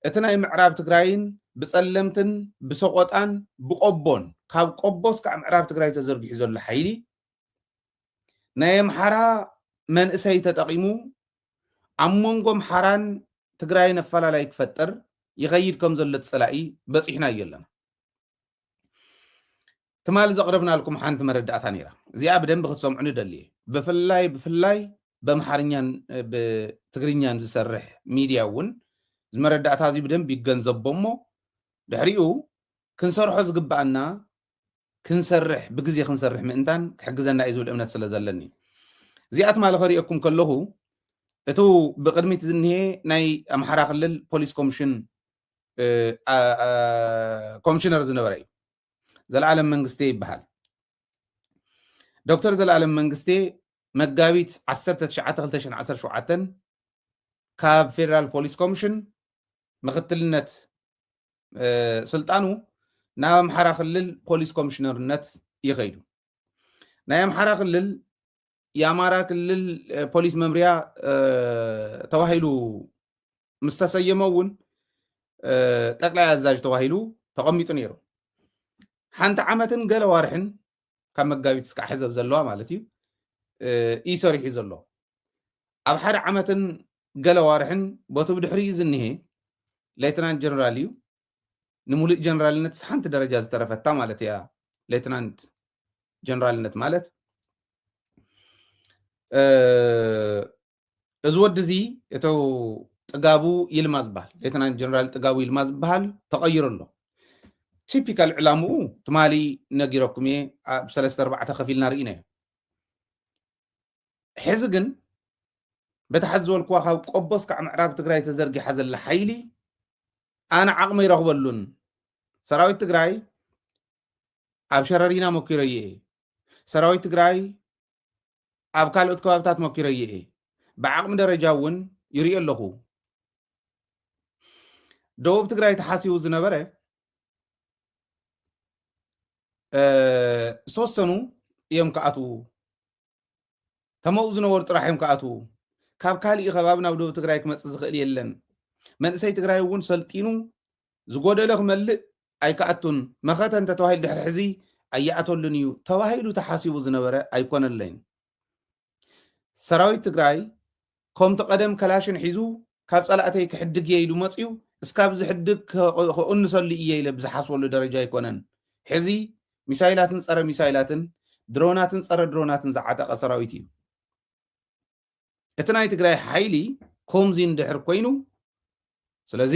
እቲ ናይ ምዕራብ ትግራይን ብጸለምትን ብሰቆጣን ብቆቦን፣ ካብ ቆቦ እስካዕ ምዕራብ ትግራይ ተዘርጊሑ ዘሎ ሓይሊ ናይ ኣምሓራ መንእሰይ ተጠቒሙ ኣብ መንጎ ኣምሓራን ትግራይን ኣፈላላይ ክፈጥር ይኸይድ ከም ዘሎ እቲ ጸላኢ በጺሕናዮ ኣለና። ትማሊ ዘቕረብናልኩም ሓንቲ መረዳእታ ነይራ። እዚኣ ብደንቢ ክትሰምዑኒ ደልየ። ብፍላይ ብፍላይ በምሓርኛን ብትግርኛን ዝሰርሕ ሚድያ እውን እዚ መረዳእታ እዚ ብደንቢ ይገንዘቦ እሞ ድሕሪኡ ክንሰርሖ ዝግባኣና ክንሰርሕ ብግዜ ክንሰርሕ ምእንታን ክሕግዘና እዩ ዝብል እምነት ስለ ዘለኒ። እዚኣ ትማሊ ከሪኦኩም ከለኹ እቱ ብቅድሚት ዝንሄ ናይ ኣምሓራ ክልል ፖሊስ ኮሚሽን ኮሚሽነር ዝነበረ እዩ። ዘለኣለም መንግስቴ ይበሃል። ዶክተር ዘለኣለም መንግስቴ መጋቢት ዓሰርተ ትሽዓተ ክልተ ሽሕን ዓሰርተ ሸውዓተን ካብ ፌደራል ፖሊስ ኮሚሽን ምክትልነት ስልጣኑ ናብ ኣምሓራ ክልል ፖሊስ ኮሚሽነርነት ይኸይዱ። ናይ ኣምሓራ ክልል የአማራ ክልል ፖሊስ መምሪያ ተባሂሉ ምስ ተሰየመ እውን ጠቅላይ ኣዛዥ ተባሂሉ ተቐሚጡ ነይሩ። ሓንቲ ዓመትን ገለ ዋርሕን ካብ መጋቢት እስካዕ ሕዘብ ዘለዋ ማለት እዩ እዩ ሰሪሑ ዘሎ። ኣብ ሓደ ዓመትን ገለ ዋርሕን ቦቲ ብድሕሪኡ ዝንሄ ሌትናንት ጀነራል እዩ። ንሙሉእ ጀነራልነት ሓንቲ ደረጃ ዝተረፈታ ማለት እያ። ሌትናንት ጀነራልነት ማለት እዚ ወዲ እዚ እቶ ጥጋቡ ይልማ ዝበሃል ሌተናንት ጀነራል ጥጋቡ ይልማ ዝበሃል ተቐይሩ ኣሎ። ቲፒካል ዕላምኡ ትማሊ ነጊረኩም እየ። ኣብ ሰለስተ ኣርባዕተ ከፊልና ርኢናዮ። ሕዚ ግን በታ ሕዚ ዝበልኩዋ ካብ ቆቦ እስካዕ ምዕራብ ትግራይ ተዘርጊሓ ዘላ ሓይሊ ኣነ ዓቕሚ ይረኽበሉን። ሰራዊት ትግራይ ኣብ ሸረሪና መኪረዮ እየ። ሰራዊት ትግራይ ኣብ ካልኦት ከባብታት መኪረዮ እየ። ብዓቕሚ ደረጃ እውን ይሪኦ ኣለኹ። ደቡብ ትግራይ ተሓሲቡ ዝነበረ ዝተወሰኑ እዮም ክኣትዉ፣ ተመኡ ዝነበሩ ጥራሕ እዮም ክኣትዉ። ካብ ካሊእ ከባቢ ናብ ደቡብ ትግራይ ክመፅእ ዝኽእል የለን። መንእሰይ ትግራይ እውን ሰልጢኑ ዝጎደለ ክመልእ ኣይክኣቱን። መኸተ እንተተባሂሉ ድሕሪ ሕዚ ኣይኣተሉን እዩ ተባሂሉ ተሓሲቡ ዝነበረ ኣይኮነለይን። ሰራዊት ትግራይ ከምቲ ቀደም ከላሽን ሒዙ ካብ ጸላእተይ ክሕድግ እየ ኢሉ መጽዩ እስካብ ዝሕድግ ከቕንሰሉ እየ ኢለ ብዝሓስበሉ ደረጃ ኣይኮነን። ሕዚ ሚሳይላትን ጸረ ሚሳይላትን ድሮናትን ጸረ ድሮናትን ዝዓጠቐ ሰራዊት እዩ። እቲ ናይ ትግራይ ሓይሊ ኮምዚ እንድሕር ኮይኑ፣ ስለዚ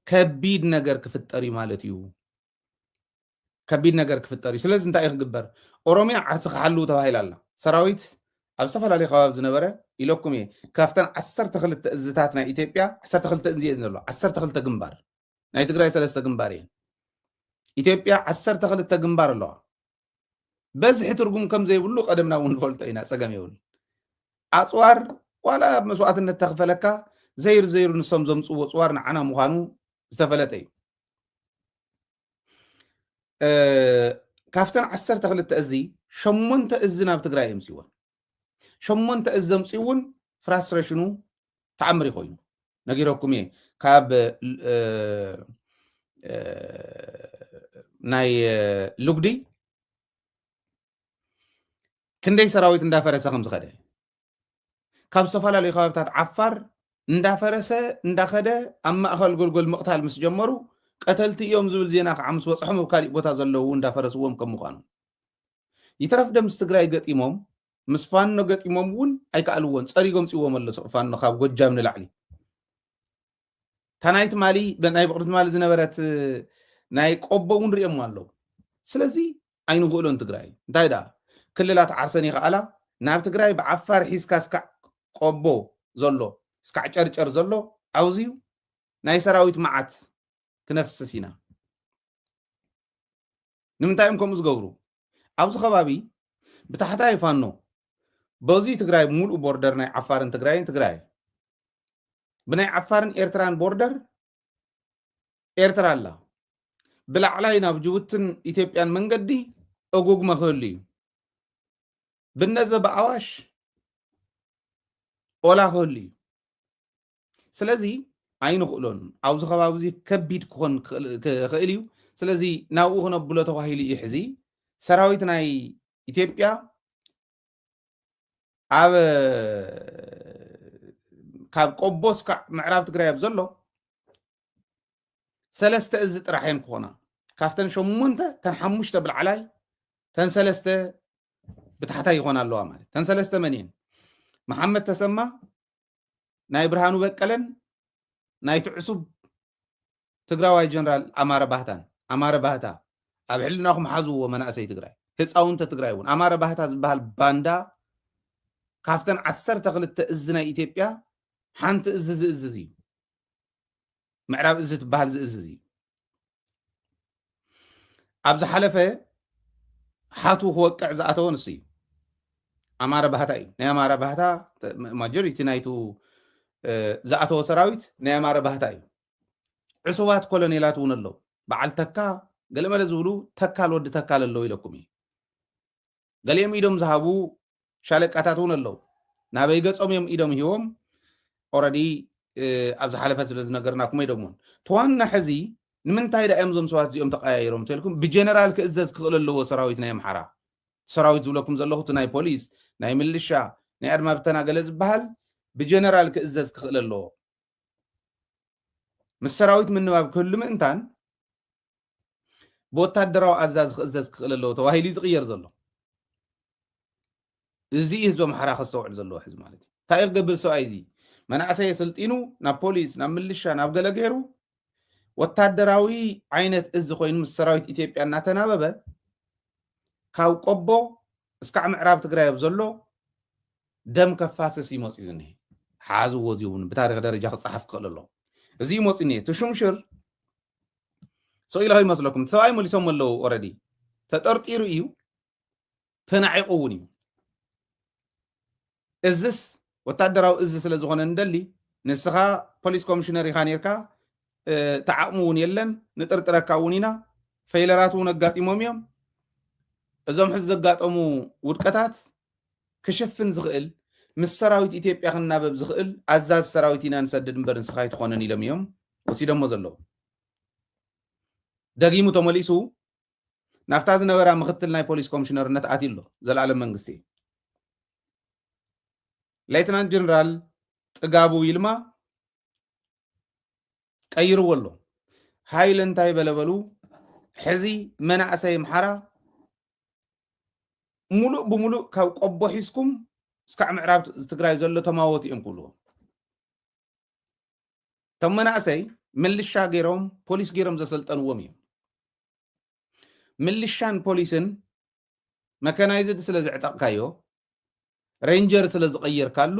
ከቢድ ነገር ክፍጠር እዩ ማለት እዩ። ከቢድ ነገር ክፍጠር እዩ። ስለዚ እንታይ እዩ ክግበር? ኦሮሚያ ዓርሲ ክሓልው ተባሂላ ኣላ። ሰራዊት ኣብ ዝተፈላለዩ ከባቢ ዝነበረ ኢለኩም እየ። ካብተን ዓሰርተ ክልተ እዝታት ናይ ኢትዮጵያ ዓሰርተ ክልተ እዚ እየ ዘሎ። ዓሰርተ ክልተ ግንባር ናይ ትግራይ ሰለስተ ግንባር እየን። ኢትዮጵያ ዓሰርተ ክልተ ግንባር ኣለዋ። በዝሒ ትርጉም ከም ዘይብሉ ቀደምና እውን ንፈልጦ ኢና። ጸገም የብሉ። ኣጽዋር ዋላ ኣብ መስዋእትነት ተኽፈለካ ዘይሩ ዘይሩ ንሶም ዘምጽዎ ጽዋር ንዓና ምዃኑ ዝተፈለጠ እዩ። ካብተን ዓሰርተ ክልተ እዚ ሸሞንተ እዚ ናብ ትግራይ የምፅወን። ሸሞንተ እዚ ዘምፅኡ እውን ፍራስትሬሽኑ ተኣምር ይኮይኑ ነጊረኩም እየ። ካብ ናይ ልጉዲ ክንደይ ሰራዊት እንዳፈረሰ ከም ዝኸደ ካብ ዝተፈላለዩ ከባብታት ዓፋር እንዳፈረሰ እንዳኸደ ኣብ ማእኸል ጎልጎል ምቕታል ምስ ጀመሩ ቀተልቲ እዮም ዝብል ዜና ከዓ ምስ በፅሖም ኣብ ካሊእ ቦታ ዘለዉ እንዳፈረስዎም ከም ምዃኑ ይትረፍ ደምስ ትግራይ ገጢሞም ምስ ፋኖ ገጢሞም እውን ኣይከኣልዎን። ፀሪጎም ፅዎም ኣሎ ፋኖ ካብ ጎጃም ንላዕሊ። እታ ናይ ትማሊ ናይ ብቕሪ ትማሊ ዝነበረት ናይ ቆቦ እውን ሪኦሞ ኣለዉ። ስለዚ ኣይንኽእሎን ትግራይ እንታይ ደኣ ክልላት ዓርሰን ይኽኣላ ናብ ትግራይ ብዓፋር ሒዝካ እስካዕ ቆቦ ዘሎ እስካዕ ጨርጨር ዘሎ ኣውዝዩ ናይ ሰራዊት መዓት ክነፍስስ ኢና። ንምንታይ እዮም ከምኡ ዝገብሩ? ኣብዚ ከባቢ ብታሕታይ ፋኖ በዙይ ትግራይ ብምሉእ ቦርደር ናይ ዓፋርን ትግራይን ትግራይ ብናይ ዓፋርን ኤርትራን ቦርደር ኤርትራ ኣላ። ብላዕላይ ናብ ጅቡትን ኢትዮጵያን መንገዲ እጉግመ ክህሉ እዩ። ብነዘ ብኣዋሽ ኦላ ክህሉ እዩ። ስለዚ ኣይንኽእሎን። ኣብዚ ከባቢ እዚ ከቢድ ክኾን ክኽእል እዩ። ስለዚ ናብኡ ክነብሎ ተባሂሉ እዩ። ሕዚ ሰራዊት ናይ ኢትዮጵያ ኣብ ካብ ቆቦ እስካዕ ምዕራብ ትግራይ ኣብ ዘሎ ሰለስተ እዝ ጥራሕ እየን ክኾና። ካብተን ሸሞንተ ተን ሓሙሽተ ብላዕላይ ተን ሰለስተ ብታሕታይ ይኾና ኣለዋ ማለት። ተን ሰለስተ መን እየን? መሓመድ ተሰማ፣ ናይ ብርሃኑ በቀለን ናይቲ ዕሱብ ትግራዋይ ጀነራል ኣማረ ባህታን። ኣማረ ባህታ ኣብ ሕልናኹም ሓዝዎ፣ መናእሰይ ትግራይ፣ ህፃውንተ ትግራይ እውን። ኣማረ ባህታ ዝበሃል ባንዳ ካብተን ዓሰርተ ክልተ እዝ ናይ ኢትዮጵያ ሓንቲ እዝ ዝእዝዝ እዩ። ምዕራብ እዝ ትበሃል ዝእዝዝ እዩ። ኣብ ዝሓለፈ ሓቱ ክወቅዕ ዝኣተወ ንሱ እዩ። ኣማረ ባህታ እዩ። ናይ ኣማረ ባህታ ማጆሪቲ ናይቱ ዝኣተወ ሰራዊት ናይ ኣማረ ባህታ እዩ። ዕሱባት ኮሎኔላት እውን ኣለዉ። በዓል ተካ ገለመለ ዝብሉ ተካል ወዲ ተካል ኣለዉ ኢለኩም እዩ። ገሊኦም ኢዶም ዝሃቡ ሻለቃታት እውን ኣለዉ። ናበይ ገጾም እዮም ኢዶም ሂቦም? ኦረዲ ኣብ ዝሓለፈ ስለ ዝነገርናኩም ኣይደግሞን። ተዋና ሕዚ ንምንታይ ዳ እዮም እዞም ሰባት እዚኦም ተቀያይሮም ተልኩም? ብጀነራል ክእዘዝ ክኽእል ኣለዎ ሰራዊት ናይ ኣምሓራ። ሰራዊት ዝብለኩም ዘለኹ እቲ ናይ ፖሊስ፣ ናይ ምልሻ፣ ናይ ኣድማ ብተና ገለ ዝበሃል ብጀነራል ክእዘዝ ክኽእል ኣለዎ። ምስ ሰራዊት ምንባብ ክህሉ ምእንታን ብወታደራዊ ኣዛዚ ክእዘዝ ክኽእል ኣለዎ ተባሂሉ እዩ ዝቕየር ዘሎ። እዚ ህዝቢ ኣምሓራ ከስተውዕል ዘለዎ ሕዚ ማለት እዩ። እንታይ እዩ ክገብር ሰብኣይ እዚ? መናእሰይ የሰልጢኑ ናብ ፖሊስ፣ ናብ ምልሻ፣ ናብ ገለ ገይሩ ወታደራዊ ዓይነት እዚ ኮይኑ ምስ ሰራዊት ኢትዮጵያ እናተናበበ ካብ ቆቦ እስካዕ ምዕራብ ትግራይ ኣብ ዘሎ ደም ከፋስስ ይመፅእ ዝኒሄ። ሓዝዎ፣ እዚ እውን ብታሪክ ደረጃ ክፀሓፍ ክኽእል ኣለዎ። እዚ ይመፅእ እኒሄ። እቲ ሹምሽር ስቕ ኢለ ከይመስለኩም፣ እቲ ሰብኣይ መሊሶም ኣለዉ። ኦረዲ ተጠርጢሩ እዩ፣ ተናዒቑ እውን እዩ። እዝስ ወታደራዊ እዚ ስለ ዝኾነ ንደሊ፣ ንስኻ ፖሊስ ኮሚሽነር ኢኻ ነርካ፣ እቲ ዓቕሚ እውን የለን፣ ንጥርጥረካ እውን ኢና፣ ፌለራት እውን ኣጋጢሞም እዮም። እዞም ሕዚ ዘጋጠሙ ውድቀታት ክሽፍን ዝኽእል፣ ምስ ሰራዊት ኢትዮጵያ ክናበብ ዝኽእል ኣዛዝ ሰራዊት ኢና ንሰድድ እምበር ንስኻ ኣይትኾንን ኢሎም እዮም ወሲዶሞ ዘለዉ። ደጊሙ ተመሊሱ ናብታ ዝነበራ ምኽትል ናይ ፖሊስ ኮሚሽነርነት ኣትዩ ኣሎ ዘላለም መንግስቲ። ሌትናንት ጀነራል ጥጋቡ ይልማ ቀይርዎ ኣሎ። ሃይለ እንታይ በለ በሉ፣ ሕዚ መናእሰይ ኣምሓራ ሙሉእ ብሙሉእ ካብ ቆቦ ሒዝኩም እስካዕ ምዕራብ ትግራይ ዘሎ ተማወቱ እዮም ክብልዎ። እቶም መናእሰይ ምልሻ ገይሮም ፖሊስ ገይሮም ዘሰልጠንዎም እዮም። ምልሻን ፖሊስን መካናይዝድ ስለ ዘዕጠቕካዮ፣ ሬንጀር ስለ ዝቐየርካሉ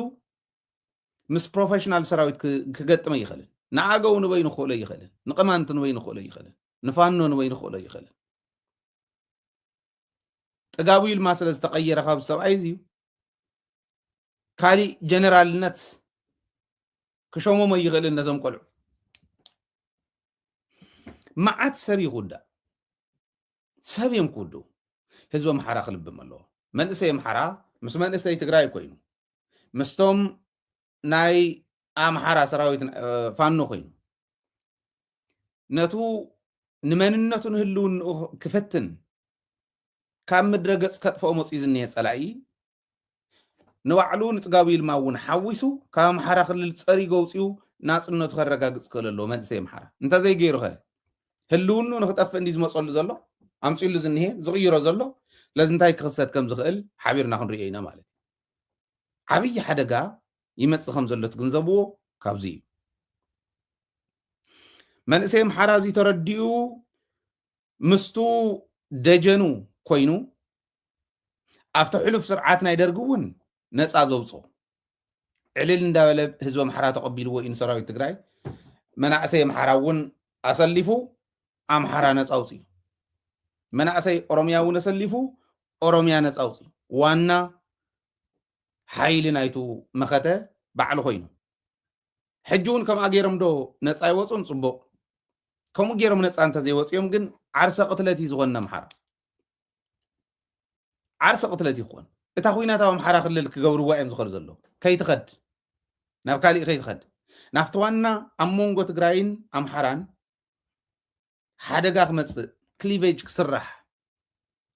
ምስ ፕሮፌሽናል ሰራዊት ክ- ክገጥም ኣይኽእልን። ንኣገው ንበይኑ ክኽእሎ ኣይኽእልን። ንቅማንት ንበይኑ ክኽእሎ ኣይኽእልን። ንፋኖ ንበይኑ ክኽእሎ ኣይኽእልን። ጥጋቡ ይልማ ስለ ዝተቐየረ ካብ ሰብኣይ እዚ ካሊእ ጀነራልነት ክሸሞም ኣይኽእልን ነዞም ቆልዑ። መዓት ሰብ ይኹዳእ፣ ሰብ እዮም ክውድኡ። ህዝቢ ኣምሓራ ክልብም ኣለዎ። መንእሰይ ኣምሓራ ምስ መንእሰይ ትግራይ ኮይኑ፣ ምስቶም ናይ ኣምሓራ ሰራዊት ፋኖ ኮይኑ፣ ነቱ ንመንነቱን ህልውንኡ ክፈትን ካብ ምድረ ገጽ ከጥፍኦ መጽዩ ዝኒሀ ጸላኢ ንባዕሉ ንጥጋቡ ይልማ እውን ሓዊሱ ካብ ኣምሓራ ክልል ጸሪጉ ኣውጺኡ ናጽነቱ ከረጋግጽ ክእል ኣለዎ። መንእሰይ ኣምሓራ እንተዘይገይሩኸ ህልውንኡ ንክጠፍእ እንዲ ዝመጸሉ ዘሎ ኣምጺሉ ዝኒሀ ዝቕይሮ ዘሎ ለዚ እንታይ ክኽሰት ከም ዝኽእል ሓቢርና ክንሪኦ ኢና ማለት እዩ። ዓብዪ ሓደጋ ይመጽእ ከም ዘሎ ትግንዘብዎ ካብዚ እዩ። መንእሰይ ኣምሓራ እዚ ተረዲኡ ምስቱ ደጀኑ ኮይኑ ኣብቲ ሕሉፍ ስርዓት ናይ ደርጊ እውን ነፃ ዘውፅኦ ዕልል እንዳበለ ህዝቢ ኣምሓራ ተቐቢልዎ እዩ ንሰራዊት ትግራይ። መናእሰይ ኣምሓራ እውን ኣሰሊፉ ኣምሓራ ነፃ ኣውፅኡ። መናእሰይ ኦሮሚያ እውን ኣሰሊፉ ኦሮሚያ ነፃ ኣውፅኡ። ዋና ሓይሊ ናይቱ መኸተ ባዕሉ ኮይኑ ሕጂ እውን ከምኣ ገይሮም ዶ ነፃ ይወፁን? ፅቡቕ። ከምኡ ገይሮም ነፃ እንተዘይወፅኦም ግን ዓርሰ ቅትለት እዩ ዝኾን ኣምሓራ። ዓርሰ ቅትለት እዩ ክኾን። እታ ኩናት ኣብ ኣምሓራ ክልል ክገብርዋ እዮም ዝኸዱ ዘለዉ። ከይትኸድ፣ ናብ ካሊእ ከይትኸድ። ናብቲ ዋና ኣብ መንጎ ትግራይን ኣምሓራን ሓደጋ ክመፅእ፣ ክሊቬጅ ክስራሕ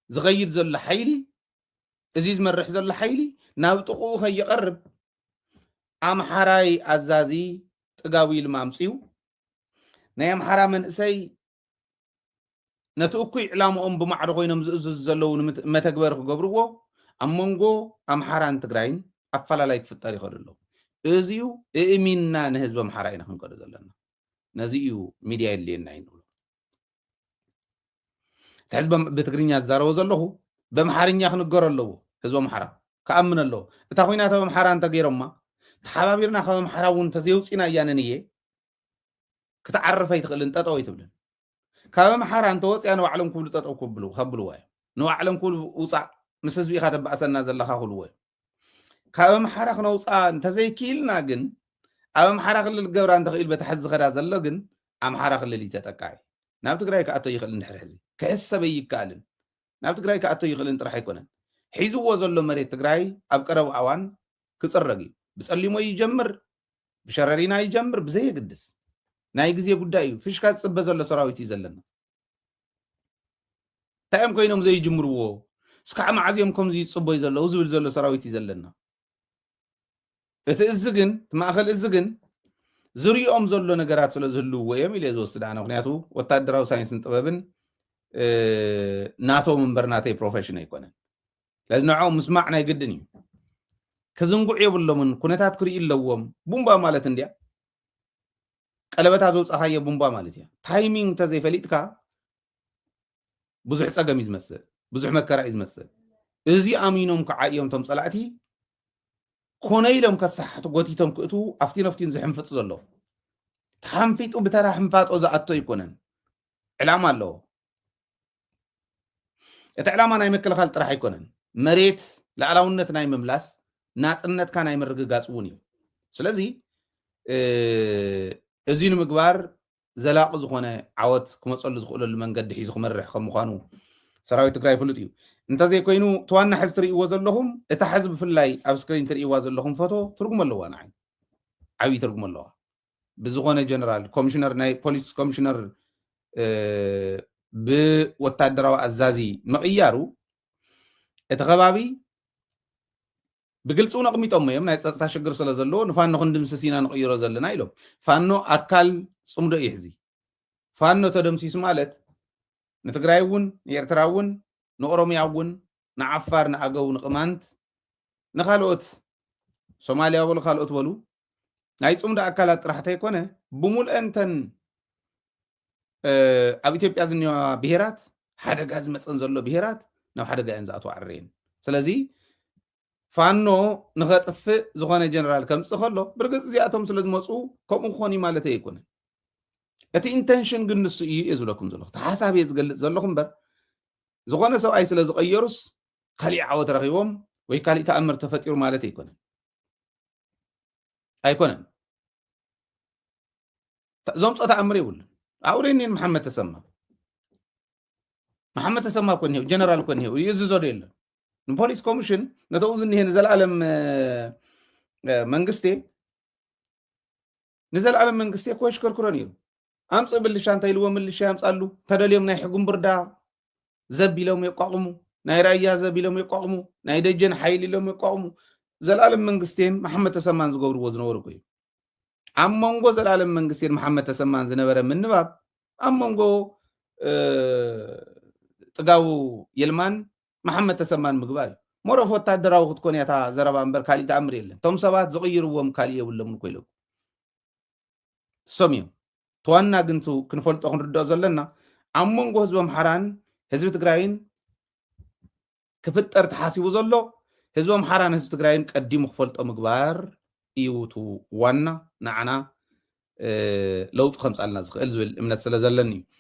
ዝኸይድ ዘሎ ሓይሊ፣ እዚ ዝመርሕ ዘሎ ሓይሊ ናብ ጥቕኡ ከይቐርብ ኣምሓራይ ኣዛዚ ጥጋዊ ኢልማ ኣምፅኡ። ናይ ኣምሓራ መንእሰይ ነቲ እኩይ ዕላምኦም ብማዕዶ ኮይኖም ዝእዝዙ ዘለዉ ንምት-፣ መተግበሪ ክገብርዎ ኣብ መንጎ ኣምሓራን ትግራይን ኣፈላላይ ክፍጠር ይኽእል ኣሎ። እዚዩ እእሚንና ንህዝቢ ኣምሓራ ኢና ክንከዶ ዘለና። ነዚ እዩ ሚድያ የድልየና እዩ ንብሎ። እቲ ሕዝቢ ኣም-፣ ብትግርኛ ዝዛረቦ ዘለኹ ብኣምሓርኛ ክንገሮ ኣለዎ። ህዝቢ ኣምሓራ ክኣምን ኣለዎ። እታ ኲናት ኣብ ኣምሓራ እንተገይሮማ፣ ተሓባቢርና ካብ ኣምሓራ እውን እንተዘየውፂና እያ ነንየ ክትዓርፍ ኣይትኽእልን፣ ጠጠው ኣይትብልን። ካብ ኣምሓራ እንተወፅያ ንባዕሎም ክብሉ ጠጠው ክብሉ፣ ከብልዋ እዮም። ንባዕሎም ክብሉ ውፃእ፣ ምስ ህዝቢ ኢኻ ተባእሰና ዘለኻ ክብልዎ እዮም። ካብ ኣምሓራ ክነውፅኣ እንተዘይክኢልና ግን፣ ኣብ ኣምሓራ ክልል ገብራ እንተኽኢል በታ ሕዚ ዝኸዳ ዘሎ ግን፣ ኣምሓራ ክልል እዩ ተጠቃዒ። ናብ ትግራይ ክኣቶ ይኽእል እንድሕር ሕዚ። ክሕሰብ ኣይከኣልን። ናብ ትግራይ ክኣቶ ይኽእልን ጥራሕ ኣይኮነን። ሒዝዎ ዘሎ መሬት ትግራይ ኣብ ቀረባ እዋን ክፅረግ እዩ። ብፀሊሞ ይጀምር፣ ብሸረሪና ይጀምር፣ ብዘየግድስ ናይ ግዜ ጉዳይ እዩ። ፍሽካ ዝፅበ ዘሎ ሰራዊት እዩ ዘለና። እንታይ እዮም ኮይኖም ዘይጅምርዎ? እስካዕ መዓዝ እዮም ከምዚ ይፅበዩ ዘለዉ ዝብል ዘሎ ሰራዊት እዩ ዘለና። እቲ እዚ ግን፣ እቲ ማእከል እዚ ግን ዝሪኦም ዘሎ ነገራት ስለ ዝህልውዎ እዮም ኢለ ዝወስድ ኣነ። ምክንያቱ ወታደራዊ ሳይንስን ጥበብን፣ እ፣ ናቶም እምበር ናተይ ፕሮፌሽን ኣይኮነን። ስለዚ ንዕኦም ምስማዕ ናይ ግድን እዩ። ክዝንጉዕ የብሎምን። ኩነታት ክርኢ ኣለዎም። ቡምባ ማለት እንድያ። ቀለበታ ዘውጻኻዮ ቡምባ ማለት እያ። ታይሚንግ እንተዘይፈሊጥካ ብዙሕ ጸገም እዩ ዝመጽእ፣ ብዙሕ መከራ እዩ ዝመጽእ። እዚ ኣሚኖም ከዓ እዮም እቶም ጸላእቲ ኮነ ኢሎም ከሳሕቱ ጎቲቶም ክእትዉ ኣፍቲን ኣፍቲን ዝሕንፍጡ ዘለዉ። ተሓንፊጡ ብተራ ሕንፋጦ ዝኣቶ ኣይኮነን። ዕላማ ኣለዎ። እቲ ዕላማ ናይ ምክልኻል ጥራሕ ኣይኮነን። መሬት ላዕላውነት ናይ ምምላስ፣ ናጽነትካ ናይ ምርግጋጽ እውን እዩ። ስለዚ፣ እ፣ እዚ ንምግባር ዘላቒ ዝኾነ ዓወት ክመጸሉ ዝኽእለሉ መንገዲ ሒዙ ክመርሕ ከም ምዃኑ ሰራዊት ትግራይ ፍሉጥ እዩ። እንተዘይኮይኑ፣ እቲ ዋና ሕዚ ትርእይዎ ዘለኹም፣ እታ ሕዚ ብፍላይ ኣብ ስክሪን ትርእይዋ ዘለኹም ፎቶ ትርጉም ኣለዋ ንዓይ። ዓብዪ ትርጉም ኣለዋ። ብዝኾነ ጀነራል ኮሚሽነር፣ ናይ ፖሊስ ኮሚሽነር፣ እ፣ ብወታደራዊ ኣዛዚ ምቕያሩ፣ እቲ ከባቢ ብግልፂ እውን ኣቕሚጦሞ እዮም። ናይ ፀጥታ ሽግር ስለ ዘለዎ ንፋኖ ክንድምስስ ኢና ንቕይሮ ዘለና ኢሎም። ፋኖ ኣካል ፅምዶ እዩ ሕዚ። ፋኖ ተደምሲሱ ማለት ንትግራይ እውን፣ ንኤርትራ እውን፣ ንኦሮምያ እውን፣ ንዓፋር፣ ንኣገው፣ ንቕማንት፣ ንኻልኦት፣ ሶማልያ በሉ፣ ካልኦት በሉ፣ ናይ ፅምዶ ኣካላት ጥራሕ እንተይኮነ፣ ብሙልአን እተን፣ እ፣ ኣብ ኢትዮጵያ ዝኒዋ ብሄራት፣ ሓደጋ ዝመፀን ዘሎ ብሄራት ናብ ሓደጋ እየን ዝኣትዋ ዕረየን። ስለዚ ፋኖ ንኸጥፍእ ዝኾነ ጀነራል ከምፅእ ከሎ፣ ብርግፅ እዚኣቶም ስለ ዝመፁ ከምኡ ክኾን እዩ ማለት ኣይኮነን። እቲ ኢንተንሽን ግን ንሱ እዩ እየ ዝብለኩም ዘለኹ። እቲ ሓሳብ እየ ዝገልፅ ዘለኹ እምበር፣ ዝኾነ ሰብኣይ ስለ ዝቐየሩስ ካሊእ ዓወት ረኺቦም ወይ ካሊእ ተኣምር ተፈጢሩ ማለት ኣይኮነን። ኣይኮነን። ተ-፣ ዘምጾ ተኣምር የብሉን። ኣብኡ ደይ እኒሄን መሓመድ ተሰማ። መሓመድ ተሰማ እኮ እኒሄው፣ ጀነራል እኮ እኒሄው፣ ይእዝዞ ዶ የለን? ንፖሊስ ኮሚሽን ነተኡ ዝኒሄ ንዘለኣለም፣ እ፣ እ፣ መንግስቴ፣ ንዘለኣለም መንግስቴ እኮ የሽከርክሮ ነይሩ። ኣምፅእ ብልሻ እንታይ ኢልዎ፣ ምልሻ ያምፃሉ። ተደልዮም ናይ ሕጉምብርዳ ዘብ ኢሎም የቋቑሙ፣ ናይ ራያ ዘብ ኢሎም የቋቑሙ፣ ናይ ደጀን ሓይሊ ኢሎም የቋቑሙ። ዘላለም መንግስቴን መሓመድ ተሰማን ዝገብርዎ ዝነበሩ እኮ እዩ። ኣብ መንጎ ዘላለም መንግስቴን መሓመድ ተሰማን ዝነበረ ምንባብ፣ ኣብ መንጎ፣ እ፣ ጥጋቡ ይልማን መሓመድ ተሰማን ምግባር እዩ። ሞሮፍ ወታደራዊ ክትኮን እያ እታ ዘረባ እምበር ካሊእ ተኣምር የለን። እቶም ሰባት ዝቕይርዎም ካሊእ የብሎምን እኮ ኢለኩም። እሶም እዮም። እቲ ዋና ግን እቲ ክንፈልጦ ክንርድኦ ዘለና፣ ኣብ መንጎ ህዝቢ ኣምሓራን ህዝቢ ትግራይን ክፍጠር ተሓሲቡ ዘሎ፣ ህዝቢ ኣምሓራን ህዝቢ ትግራይን ቀዲሙ ክፈልጦ ምግባር እዩ እቲ ዋና ንዓና፣ እ፣ ለውጢ ከምጻልና ዝኽእል ዝብል እምነት ስለ ዘለኒ እዩ።